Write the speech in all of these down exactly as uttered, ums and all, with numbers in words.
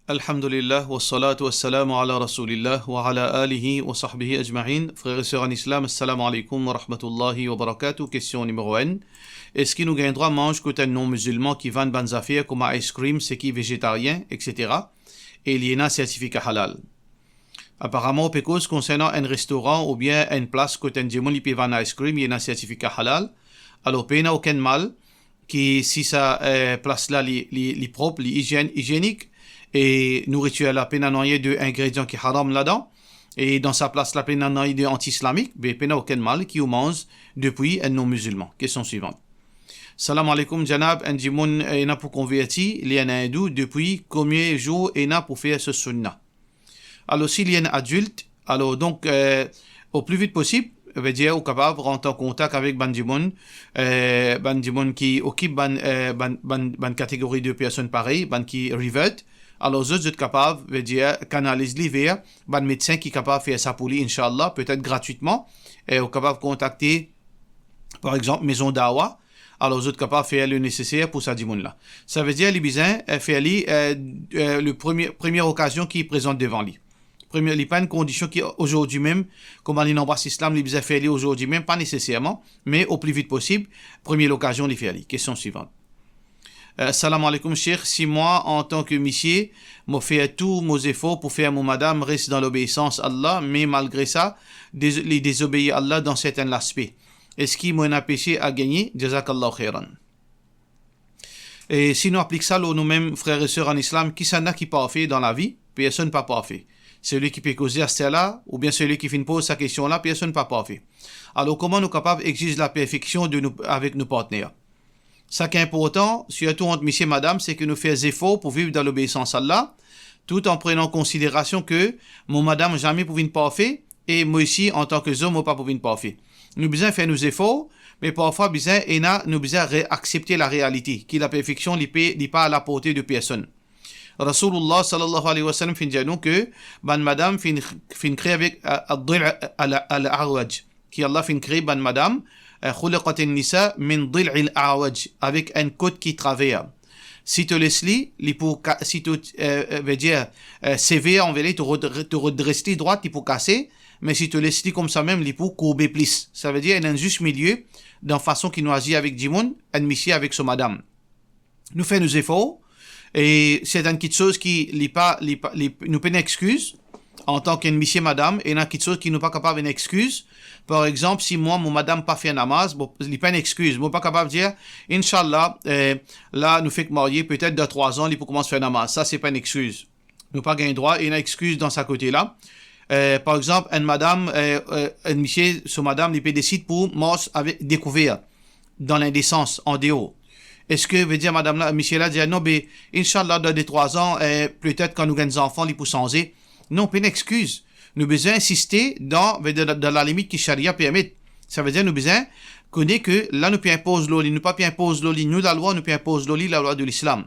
Alhamdulillah, wassalatu wassalamu ala Rasoulillah, wa ala alihi wa sahbihi ajmain. Frer e ser an Islam, assalamu alaikum wa rahmatullahi wa barakatuh. Kestion nimero enn. Eski nou gagn drwa manz kot enn non-mizilman ki vann bann zafer kouma ice cream, seki vezetarien, et cetera, e li ena sertifika halal? Aparaman, ou pe koz konsernan enn restoran oubien enn plas kot enn dimoun li pe vann ice cream, li ena sertifika halal. Alor, pena okenn mal, ki si sa, eh, plas la, li, li, li prop, li izienn-, izienik, e nouritir la pena nanye de ingredian ki haram ladan, e dan sa plas la pena nanye de anti-islamik, be pena okenn mal ki ou manz depi enn non-mizilman. Kestion swivan. Salam alaikum, Janab, enn dimoun, eh, ena pou konverti, li enn indou, depi konbien zour ena pou fer so sunna? Alor, si li enn adilt, alor, donk, eh, o pli vit posib, vedir, ou kapav rant an kontak avek bann dimoun, eh, bann dimoun ki okip bann, eh, bann, bann, bann kategori de personn parey, bann ki revert. Alor, zot, zot kapav, vedir, kanaliz li ver bann medsin ki kapav fer sa pou li, inshallah, petet gratwitman. E ou kapav kontakte, par exanp, Maison Dawa, alor zot kapav fer le neseser pou sa dimoun la. Savedir, li bizin, eh, fer li, eh, eh, le premie, premie okazion ki prezant devan li. Premie, li pa enn kondision ki, azordi mem, kouma li anbras Islam, li bizin fer li azordi mem, pa neseserman, me o pli vit posib, premie lokazion, li fer li. Kestion swivan. Eh, salam alaikum, Sheikh. Si mwa, antan ki misie, mo fer tou mo zefor pou fer mo madam res dan lobeisans Allah, me malgre sa, dez-, li dezobeir Allah dan sertin laspe, eski mo ena pese a gagne? Jazakallahu khairan. E si nou aplik sa lor noumem, frer e ser an Islam, kisannla ki parfe dan lavi? Personn pa parfe. Selwi ki pe koze aster la, oubien selwi ki finn poz sa kestion la, personn pa parfe. Alor, kouma nou kapav exiz laperfeksion de nou, avek nou partner? Sa ki inportan, sirtou ant misie madam, se ki nou fer zefor pou viv dan lobeisans Allah, tout an prenan konsiderasion ki mo madam zame pou vinn parfe, e mo osi, antan ki zom, mo pa pou vinn parfe. Nou bizin fer nou zefor, me parfwa bizin ena, nou bizin re-, aksepte larealite, ki laperfeksion, li pe, li pa a laporte de personn. Rasoulullah sallallahu alayhi wa sallam finn dir nou ki bann madam finn, finn kre avek, eh, ad-dil' al-, al-a'waj, ki Allah finn kre bann madam, eh, "Khuliqatin nisa min dil'il a'waj", avek enn kot ki traver. Si to les li, li pou ka-, si to, eh, eh, vedir, eh, sever anver li, to red-, to redres li drwat, li pou kase, me si to les li koumsa mem, li pou kourbe plis. Savedir, ena enn zis milie dan fason ki nou azir avek dimoun, enn misie avek so madam. Nou fer nou zefor, e sertin kitsoz ki li pa, li pa, li, nou pena exkiz, antan ki enn misie madam, ena kitsoz ki nou pa kapav ena exkiz. Par exanp, si mwa, mo madam pa fer namaz, bon, li pa enn exkiz. Mo pa kapav dir, "Inshallah, eh, la nou fek marye, petet dan trwa zan, li pou koumans fer namaz." Sa, se pa enn exkiz. Nou pa gagn drwa ena exkiz dan sa kote la. Eh, par exanp, enn madam, eh, eh, enn misie, so madam, li pe desid pou mars avek dekouver dan lindesans, andeor. Eski vedir madam la, misie la dir, "Non, be, inshallah, dan de trwa zan, eh, petet kan nou gagn zanfan, li pou sanze"? Non, pena exkiz. Nou bizin insiste dan, vedir dan, dan lalimit ki sharia permet. Savedir nou bizin kone ki la nou pe inpoz lor li, nou pa pe inpoz lor li nou lalwa, nou pe inpoz lor li lalwa de Lislam.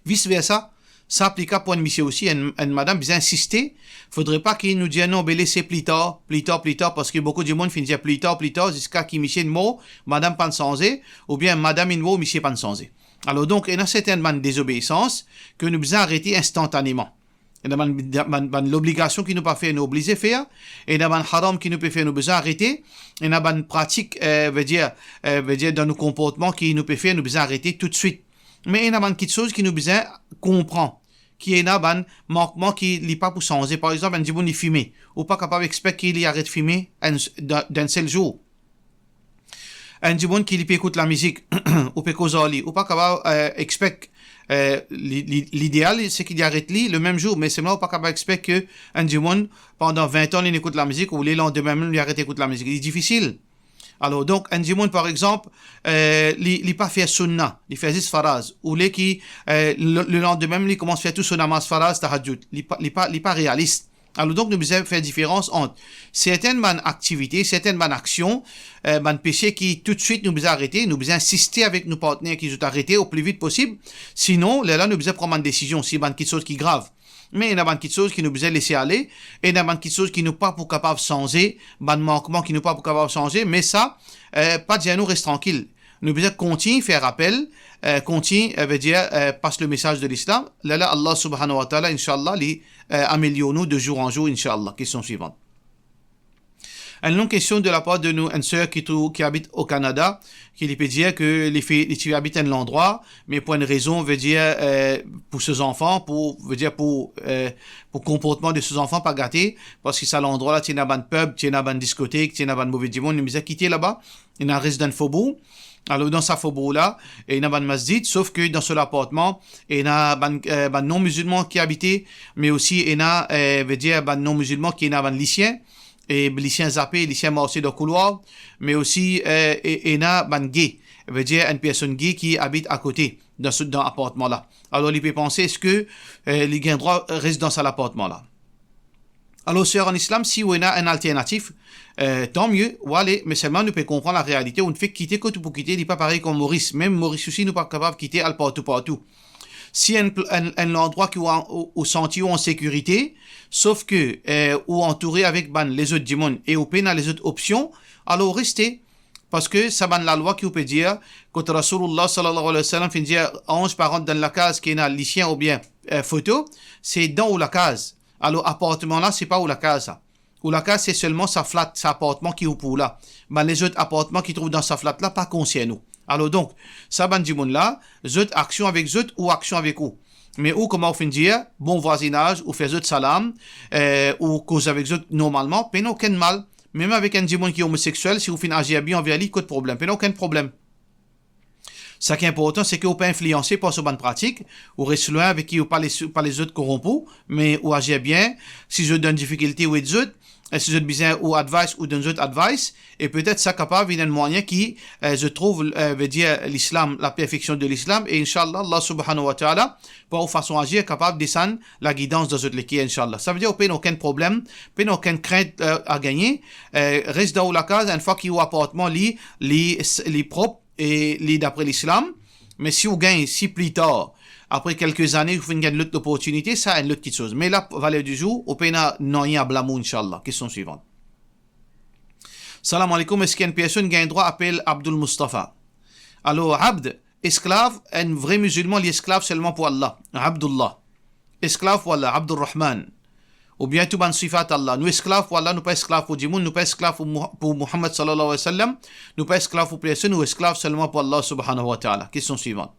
Vis versa, sa aplikab pou enn misie osi, enn, enn madam bizin insiste. Fodre pa ki nou dir, "Non, be les pli tar, pli tar, pli tar", parski boukou dimoun finn dir pli tar, pli tar, ziska ki misie inn mor, madam pa'nn sanze, oubien madam inn mor, misie pa'nn sanze. Alor donk, ena sertin bann dezobeisans ki nou bizin arete instantaneman. Ena bann, bann, bann lobligasion ki nou pa fer, nou oblize fer. Ena bann haram ki nou pe fer, nou bizin arete. Ena bann pratik, eh, vedir, eh, vedir dan nou konportman ki nou pe fer, nou bizin arete toutswit. Me ena bann kitsoz ki nou bizin konpran, ki ena bann mankman ki li pa pou sanze. Par exanp, enn dimoun li fime, ou pa kapav expek ki li aret fime enn, dan, dan enn sel zour. Enn dimoun ki li pe ekout lamizik, ou pe koz ar li, ou pa kapav, eh, expek, eh, li, li, lideal, se ki li aret li le mem zour, me selman ou pa kapav expek ki enn dimoun, pandan vin an, li ekout lamizik, ou lelandime mem, li aret ekout lamizik. Li difisil. Alor, donk, enn dimoun, par exanp, eh, li, li pa fer sunna, li fer zis faraz, ou le ki, eh, le, lelandime, li koumans fer tou so namaz faraz, tahajjud. Li pa, li pa, li pa realis. Alor, donk, nou bizin fer diferans ant sertin bann aktivite, sertin bann aksion, eh, bann pese ki toutswit nou bizin arete, nou bizin insiste avek nou partner ki zot arete o pli vit posib. Sinon, lerla nou bizin pran bann desizion, si bann kitsoz ki grav. Me ena bann kitsoz ki nou bizin lese ale, ena bann kitsoz ki nou pa pou kapav sanze, bann mankman ki nou pa pou kapav sanze, me sa, eh, pa dir nou res trankil. nou bizin kontign fer rapel, eh, kontign, eh, vedir, eh, pas lemesaz de Lislam. Lerla Allah subhanahu wa ta'ala, inshallah, li, eh, amelior nou de zour an zour, inshallah. Kestion swivan. Enn long kestion de lapar de nou, enn ser ki tou, ki abit o Kanada, ki li pe dir ke li fe, li ti abit enn landrwa, me pou enn rezon, vedir, eh, pou so zanfan, pou, vedir pou, eh, pou konportman de so zanfan pa gate, parski sa landrwa la, ti ena bann pub, ti ena bann diskotek, ti ena bann move dimoun, li bizin kite laba, ena res dan fobour. Alor, dan sa fobour la, ena bann masjid, sof ke dan so lapartman, ena bann, eh, bann non-mizilman ki abite, me osi ena, eh, vedir bann non-mizilman ki ena bann lisien, e lisien zape, lisien marse dan koulwar, me osi, eh, e, ena bann gay, vedir enn personn gay ki abit akote dan so, dan apartman la. Alor, li pe panse, eski, eh, li gagn drwa res dan sa lapartman la? Alor, ser an Islam, si ou ena enn alternatif, eh, tan mie, ou ale, me selman nou pe konpran larealite, ou fek kite kot ou pou kite, li pa parey kouma Moris. Mem Moris osi, nou pa kapav kite al partou, partou. Si enn pl-, enn, enn landrwa ki ou an-, ou, ou santi ou an sekirite, sof ke, eh, ou antoure avek bann lezot dimoun e ou pena lezot opsion, alor reste. Parski sa bann lalwa ki ou pe dir, kot Rasoulillah sallallahu alayhi wa sallam finn dir, anz pa rant dan lakaz ki ena lisien oubien, eh, foto, se dan ou lakaz. Alor, apartman la, se pa ou lakaz sa. Ou lakaz, se selman sa flat, sa apartman ki ou pou la. Bann lezot apartman ki trouv dan sa flat la, pa konsern ou. Alor donk, sa bann dimoun la, zot aksion avek zot, ou aksion avek ou. Me ou, kouma ou finn dir, bon vwazinaz, ou fer zot salam, eh, ou koz avek zot normalman, pena okenn mal. Mem avek enn dimoun ki omoseksiel, si ou finn azir bien anver li, kot problem? Pena okenn problem. Sa ki inportan, se ke ou pa inflianse par so bann pratik, ou res lwin avek ki ou pa les, pa les zot koronp ou, me ou azir bien. Si zot dan difikilte, ou ed zot. E si zot bizin ou advice, ou donn zot advice. E petet sa kapav vinn enn mwayin ki, eh, zot trouv, eh, vedir Lislam, laperfeksion de Lislam. E inshallah, Allah subhanahu wa ta'ala, par ou fason azir, kapav desann lagidans dan zot leker, inshallah. Savedir ou pena okenn problem, pena okenn krint, eh, a gagne. Eh, res dan ou lakaz, enn fwa ki ou apartman li, li, li prop, e li dapre Lislam. Me si ou gagn, si pli tar, apre kelke zane, ou finn gagn lot loportinite, sa enn lot kitsoz. Me la, valer di zour, ou pena nanye a blam ou, inshallah. Kestion swivan. Salam aleykoum, eski enn personn gagn drwa apel Abdul Mustafa? Alor, Abd, esklav, enn vre mizilman, li esklav selman pou Allah. Abdullah. Esklav pou Allah, Abdurrahman. Oubien tou bann sifat Allah. Nou esklav pou Allah, nou pa esklav pou dimoun, nou pa esklav pou Mou-, pou Muhammad sallallahu alayhi wa sallam, nou pa esklav pou personn, nou esklav selman pou Allah subhanahu wa ta'ala. Kestion swivan.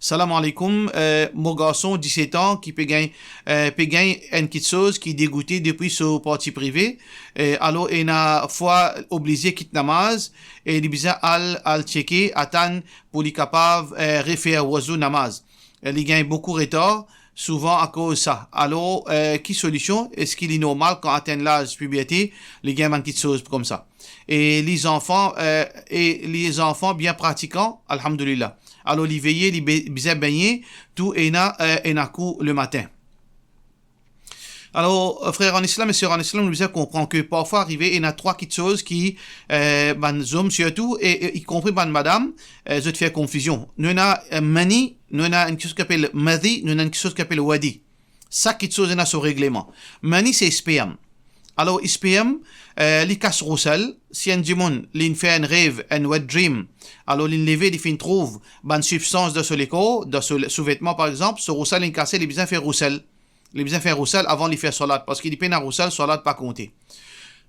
Salam aleykoum, eh, mo garson diset an ki pe gagn, eh, pe gagn enn kitsoz ki degoute depi so parti prive, eh, alor ena fwa oblize kit namaz, e li bizin al, al tcheke, atann pou li kapav, eh, refer wazou namaz. Eh, li gagn boukou retar, souvan akoz sa. Alor, eh, ki solision? Eski li normal kan atenn laz piberte, li gagn bann kitsoz koumsa? E li zanfan, eh, e li zanfan bien pratikan, alhamdulillah. Alor, li veye, li be-, bizin begne, tou ena, eh, ena kou lematin. Alor, eh, frer an Islam e ser an Islam, nou bizin konpran ke parfwa arive, ena trwa kitsoz ki, eh, bann zom sirtou, e, e, ikonpri bann madam, eh, zot fer konfizion. Nou ena, eh, mani, nou ena enn kitsoz ki apel madhi, nou ena enn kitsoz ki apel wadi. Sak kitsoz ena so regleman. Mani se sperm. Alor, sperm, eh, li kas rousel. Si enn dimoun, li'nn fer enn rev, enn wet dream, alor li'nn leve, li finn trouv bann sibstans dan so lekor, dan so, so vetman par exanp, so rousel inn kase, li bizin fer rousel. Li bizin fer rousel avan li fer swalat, parski li pena rousel, swalat pa konte.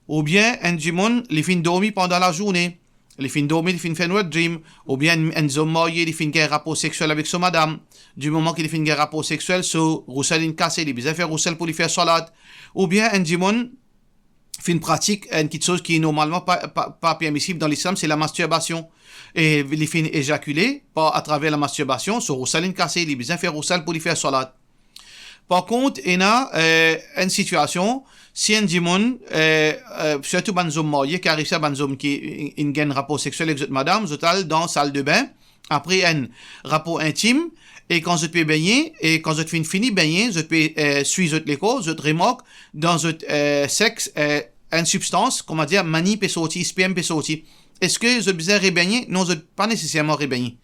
Oubien enn dimoun, li finn dormi pandan lazourne. Li finn dormi, li finn fer enn wet dream. Oubien enn, enn zom marye, li finn gagn rapor seksiel avek so madam. Di moman ki li finn gagn rapor seksiel, so rousel inn kase, li bizin fer rousel pou li fer swalat. Oubien enn dimoun finn pratik enn kitsoz ki normalman pa, pa, pa permisib dan Lislam, se lamastirbasion. E li finn ezakile par, atraver lamastirbasion, so rousel inn kase, li bizin fer rousel pou li fer swalat. Par kont, ena, eh, enn sitiasion, si enn dimoun, eh, eh, sirtou bann zom marye, ki ariv sa, bann zom ki inn, inn gagn rapor seksiel ek zot madam, zot al dan sal de bin, apre enn rapor intim, e kan zot pe begne, e kan zot finn fini begne, zot pe, eh, swi zot lekor, zot remark dan zot, eh, sex, eh, enn sibstans, koumadir, mani pe sorti, sperm pe sorti. Eski zot bizin rebegne? Non, zot pa neseserman rebegne.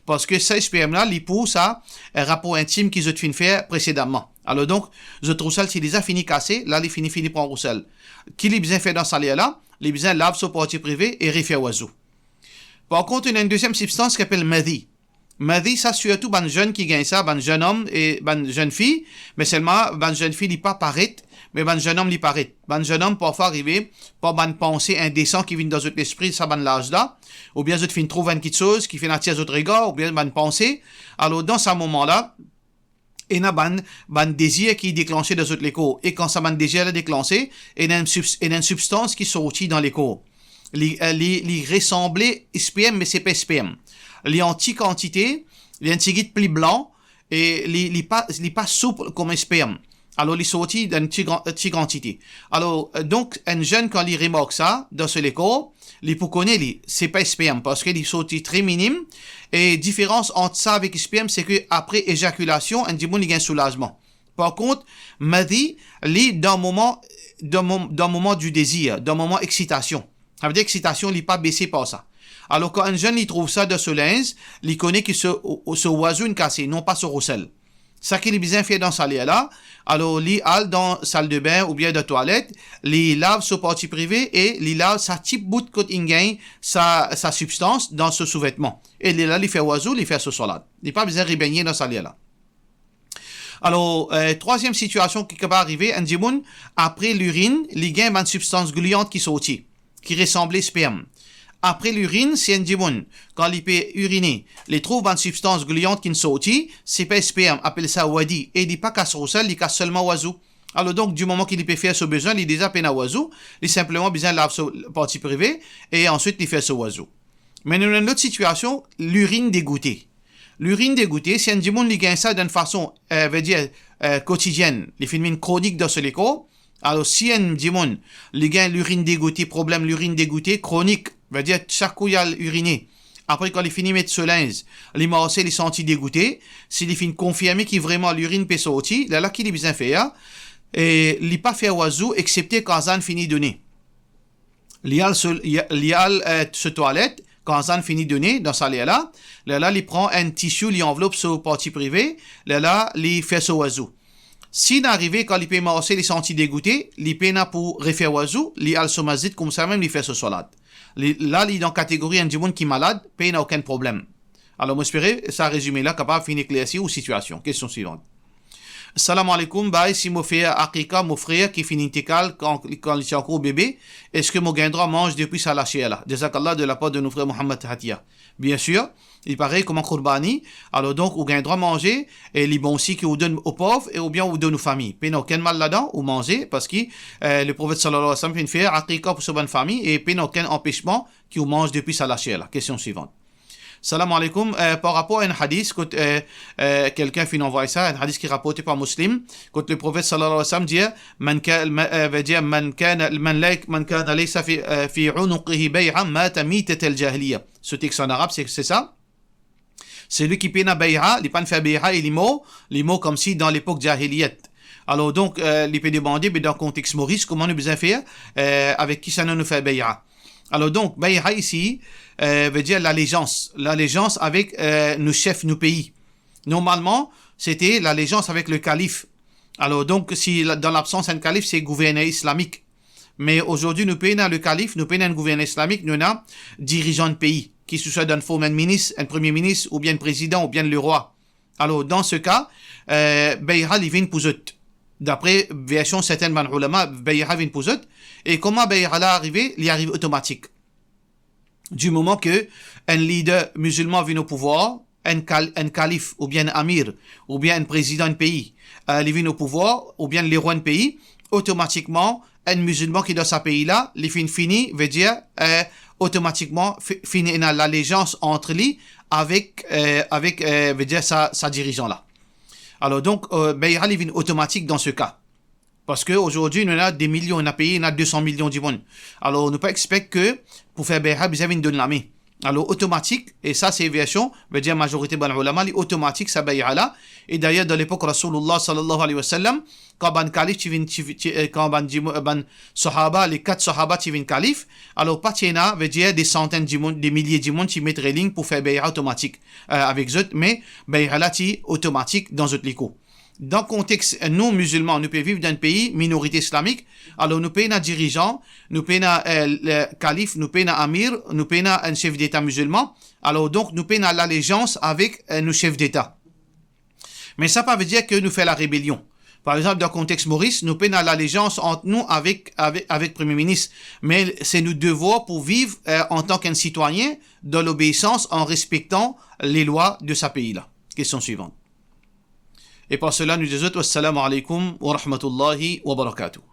Parski sa sperm la, li pou sa, eh, rapor intim ki zot finn fer presedaman. Alor donk, zot rousel ti deza fini kase, la li fini, fini pran rousel. Ki li bizin fer dan sa ler la? Li bizin lav so parti prive e refer wazou. Par kont, ena enn deziem sibstans ki apel madhi. Madhi, sa sirtou bann zenn ki gagn sa, bann zenn om e bann zenn fi, me selman bann zenn fi li pa paret, me bann zenn om li paret. Bann zenn om parfwa arive par bann panse indesan ki vinn dan zot lespri sa bann laz la, oubien zot finn trouv enn kiksoz ki finn atir zot regar, oubien bann panse. Alor, dan sa moman la, ena bann, bann dezir ki deklanse dan zot lekor. E kan sa bann dezir la deklanse, ena enn sibs-, ena enn sibstans ki sorti dan lekor. Li, eh, li, li resanble sperm, me se pa sperm. Li an ti kantite, li enn tigit pli blan, e li, li pa, li pa soup kouma sperm. Alor, li sorti dan enn ti gran, ti kantite. Alor, eh, donk, enn zenn, kan li remark sa dan so lekor, li pou kone li, se pa sperm, parski li sorti tre minim, e diferans ant sa avek sperm, se ke apre ezakilasion, enn dimoun li gagn soulazman. Par kont, madhi, li, dan moman, dan mo-, dan moman di dezir, dan moman eksitasion. Savedir eksitasion, li pa bese par sa. Alor, kan enn zenn li trouv sa dan so linz, li kone ki so, so wazou inn kase, non pa so rosel. Seki li bizin fer dan sa ler la, alor li al dan saldebin oubien dan twalet, li lav so parti prive e li lav sa ti bout kot inn gagn sa, sa sibstans dan so souvetman. E li la, li fer wazou, li fer so swalat. Li pa bizin rebegne dan sa ler la. Alor, eh, trwaziem sitiasion ki kapav arive, enn dimoun, apre lirinn, li gagn bann sibstans gliyan ki sorti, ki resanble sperm. Apre lirinn, si enn dimoun, kan li pe irine, li trouv bann sibstans gliyan ki'nn sorti, se pa sperm, apel sa wadi, e li pa kas rosel, li kas selman wazou. Alor donk, di moman ki li pe fer so bezwin, li deza pena wazou, li sinpleman bizin lav so parti prive, e answit li fer so wazou. Me nou ena enn lot sitiasion, lirinn degoute. Lirinn degoute, si enn dimoun li gagn sa dan enn fason, eh, vedir, eh, kotidienn, li finn vinn kronik dan so lekor, alor si enn dimoun li gagn lirinn degoute, problem lirinn degoute kronik, vedir sak kou li al irine, apre kan li fini met so linz, li marse, li santi degoute, si li finn konfirme ki vreman lirinn pe sorti, lerla ki li bizin fer, e li pa fer wazou, exsepte kan azan fini done. Li al so, li, li al, eh, so twalet, kan azan fini done, dan sa ler la, lerla li pran enn tisi, li anvlop so parti prive, lerla li fer so wazou. Si inn arive kan li pe marse, li santi degoute, li pena pou refer wazou, li al so masjid koumsa mem, li fer so swalat. Li, la, li dan kategori enn dimoun ki malad, pena okenn problem. Alor, mo espere sa rezime la kapav finn eklersi ou sitiasion. Kestion swivan. Salam aleykoum, bay, si mo fer akika mo frer ki finn intikal, kan, kan li ti ankor bebe, eski mo gagn drwa manz depi sa laser la? Jazakallah, de lapar de nou frer Mohammad Hatia. Biensir, li parey kouma kourbani, alor donk ou gagn drwa manze, e li bon osi ki ou donn o pov, e oubien ou donn ou fami. Pena okenn mal ladan, ou manze, parski, eh, Leprofet sallallahu alayhi wa sallam finn fer akika pou so bann fami, e pena okenn anpesman ki ou manz depi sa laser la. Kestion swivan. Salam aleykoum. Eh, par rapor a enn hadis, kot, eh, eh, kelkenn finn anvway sa, enn hadis ki raporte par Muslim, kot Leprofet sallallahu alayhi wa sallam dir, man ka-, ma-, eh, vedir, man kana, man lay-, man kana laysa fi, eh, fi unuqihi bay'a, mata mitatal jahiliya. So text an arab, se, se sa. Selwi ki pena bay'a, li pa'nn fer bay'a e li mor, li mor koumsi dan lepok jahiliyat. Alor donk, eh, li pe demande, be dan kontex Moris, kouma nou bizin fer, eh, avek kisannla nou fer bay'a? Alor donk, bay'a isi, eh, vedir lalezans. Lalezans avek, eh, nou sef, nou pei. Normalman, sete lalezans avek le kalif. Alor donk, si la, dan labsans enn kalif, se gouverner islamik. Me azordi, nou pena le kalif, nou pena enn gouverner islamik, nou ena dirizan enn pei, ki se swa dan form enn minis, enn premie minis, oubien enn prezidan, oubien lerwa. Alor, dan se ka, eh, bay'a li vinn pou zot. Dapre version sertenn bann oulama, bay'a vinn pou zot. E kouma bay'a la arive? Li arive otomatik. Di moman ke enn lider mizilman vinn o pouvwar, enn kal-, enn kalif, oubien enn amir, oubien enn prezidan enn pei, eh, li vinn o pouvwar, oubien lerwa enn pei, otomatikman, enn mizilman ki dan sa pei la, li finn fini, vedir, eh, otomatikman, fi-, finn ena lalezans ant li avek, eh, avek, eh, vedir sa, sa dirizan la. Alor donk, eh, bay'a li vinn otomatik dan se ka. Parski azordi, nou ena de milion, ena pei, ena de san milion dimoun. Alor, nou pa expect ke pou fer bay'a, bizin vinn donn lame. Alor, otomatik, e sa se version, vedir mazorite bann oulama, li otomatik sa bay'a la. E dayer, dan lepok Rasoulillah sallallahu alayhi wa sallam, kan bann kalif ti vinn, ti, ti, eh, kan bann dimo-, eh, bann sahaba, le kat sahaba ti vinn kalif, alor pa ti ena, vedir de santenn dimoun, de milie dimoun ti met railing pou fer bay'a otomatik, eh, avek zot, me bay'a la ti otomatik dan zot lekou. Dan kontex, eh, nou mizilman, nou pe viv dan enn pei minorite islamik, alor nou pena dirizan, nou pena, eh, le kalif, nou pena amir, nou pena enn sef deta mizilman, alor donk nou pena lalezians avek, eh, nou sef deta. Me sa pa ve dir ke nou fer larebelion. Par exanp, dan kontex Moris, nou pena lalezians ant nou avek, avek, avek Premie Minis, me se nou devwar pou viv, eh, antan ki enn sitwayin dan lobeisans, an respektan les lois de sa pei la. Kestion swivan. E par sela, nou dir zot, wassalamu alaikum wa rahmatullahi wa barakatuh.